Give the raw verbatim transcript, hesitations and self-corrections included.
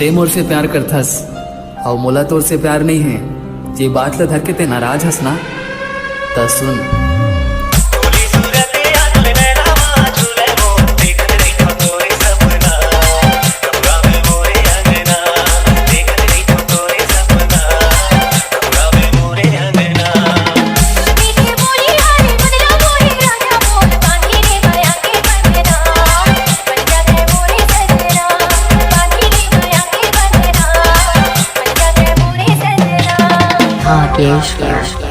ते मोर से प्यार करथस, अउ मोला तोर से प्यार नइ हे। ये बात ल धर के ते नाराज हस ना, त सुन। Rakesh Garg.